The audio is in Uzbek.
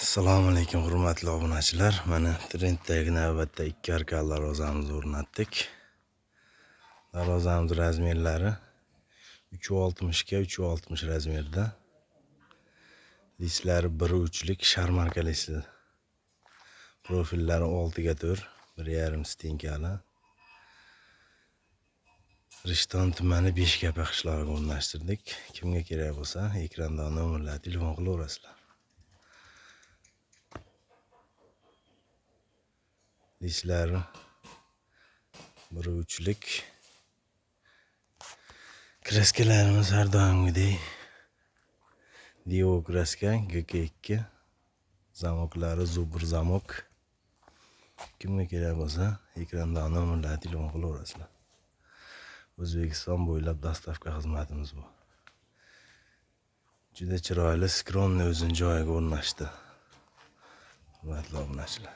Assalomu alaykum, hurmatli obunachilar. Mana trenddagi navbatda ikki arkali darvozamizni o'rnatdik. Darvozamiz razmerlari 3.60 ga 3.60 razmerda. Listlari 1.3lik sharmarka listi. Profillari 6 ga 4, 1.5 стенка li. Rishton tumani, Beshkapa qishlog'iga o'rnashtirdik. Kimga kerak bo'lsa, ekrandagi nomerlarga telefon qilaverasizlar. Listlari 1.3lik. Kraskalarimiz har doimgidek Dio kraska GK2. Zamoklari Zubr zamok. Kimga kerak bo'lsa, ekrandagi nomerlarga telefon qilaverasizlar. O'zbekiston bo'ylab доставка xizmatimiz bor. Juda chiroyli, скромный o'zini joyiga o'rnashdi. Hurmatli obunachilar.